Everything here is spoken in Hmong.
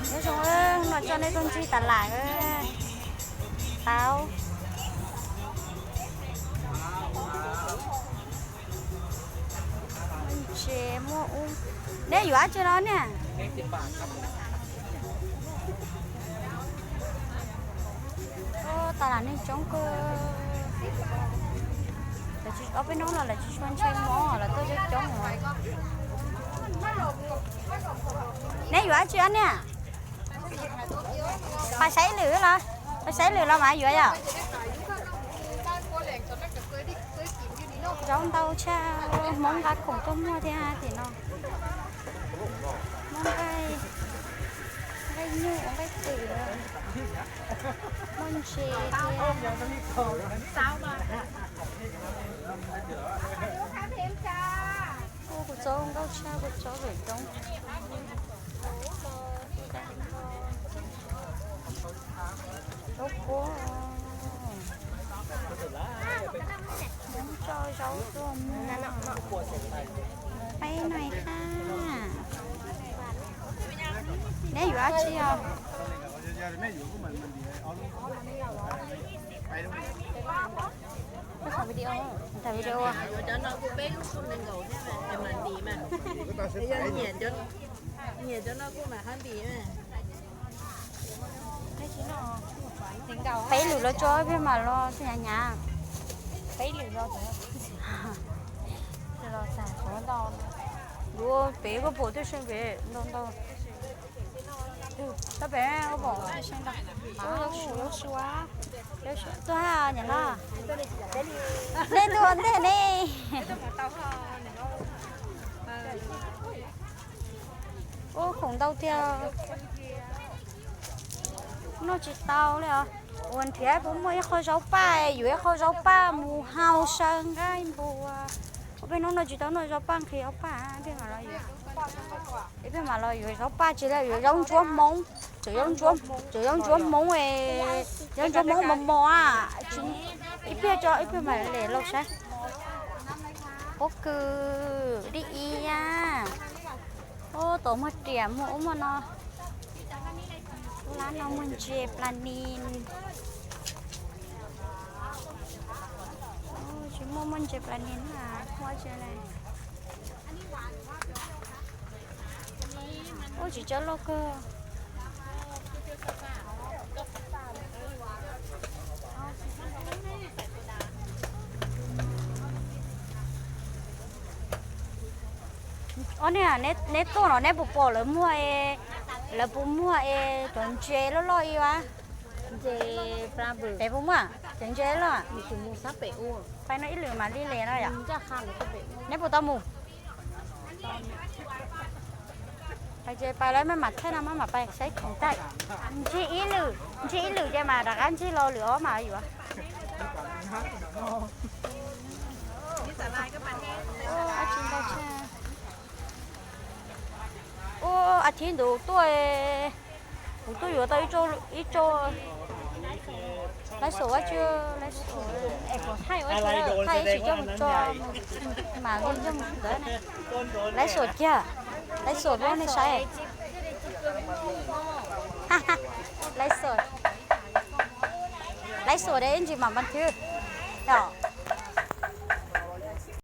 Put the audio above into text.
Nyob zoo, no coj nej tuaj ncig tas lam tau. Tsev muaj ub. Neb yuav dab tsi no niam? Tab lam neeg coob kawg. Ob peb hnub no lawv tsis tshua ntshai mob, lawv tuaj coob coob os. Neb yuav dab tsi os niam? Pais saib lwm los, pais saib lwm los mas yuav yom. Zaub ntau tshaj, Hmoob nqa khoom tuaj muag thiab tim no. Muaj nqaij, nqaij nyuj, nqaij twm, muaj ntses thiab. Ua kuv txob nkauj tshaj, kuv txob lwm coob. Zaub puab, Hmoob tso zaub tuaj muag. Peb no hab. Neb yuav dab tsi os? Tham video, tham video. Peb lwm los tso, peb mam los hnyav hnyav. Peb lwm los, los tag, yuav pem koj pom tej seem pem ntau ntau. Tab pem koj pom tej seem ntau. Tuaj hab niam hlob. Nej tuaj ua ntej ne. Ua khoom ntau tiag. Noj tsis tau li os. Uas nrhiav puas muaj ib qho zaub paj, yuav ib qho zaub paj mus hau saw nqaij npua. Ua peb hnub no tsis tau noj zaub paj, nqhis zaub paj, ib pliag mam los yuav zaub paj tsis li, yuav zaub ntsuab Hmoob, tseem zaub ntsuab Hmoob, zaub ntsuab Hmoob mos mos a. Ib pliag tso, ib pliag mam li los saib. Pob kws, dib ib a. Ub, tom muag riam muag ub muag no. Lab no muag ntses plas nis. Tsis muaj, muaj ntses plas nis na, muaj tsis li. Ub, tsis tshua loj kawg. Ob niag, neb tuaj no neb puas pom lawv muag, lawv puas muag es cov ntses loj loj ib a? Pem puas muaj cov ntses loj? Pais no ib lwm mam li le no yom. Neb puas tau mus? Pais ces pais lawm, maj mam thaij no maj mam pais saib khoom tag. Ntsib ib lwm, ntsib ib lwm ces mam rov qab ntsib los lwm ob mam yuav. Ua a thiv ntawd tuaj, kuv tuaj yuav tau ib tso, ib tso. Laiv xom a tsi, laiv xom, thaij ib tsis coj mus tso, mam li coj mus ntawd ne. Laiv xom kiag, laiv xom rau nej saib. Laiv xom, laiv xom de ib ntsis mam npas thwv yom.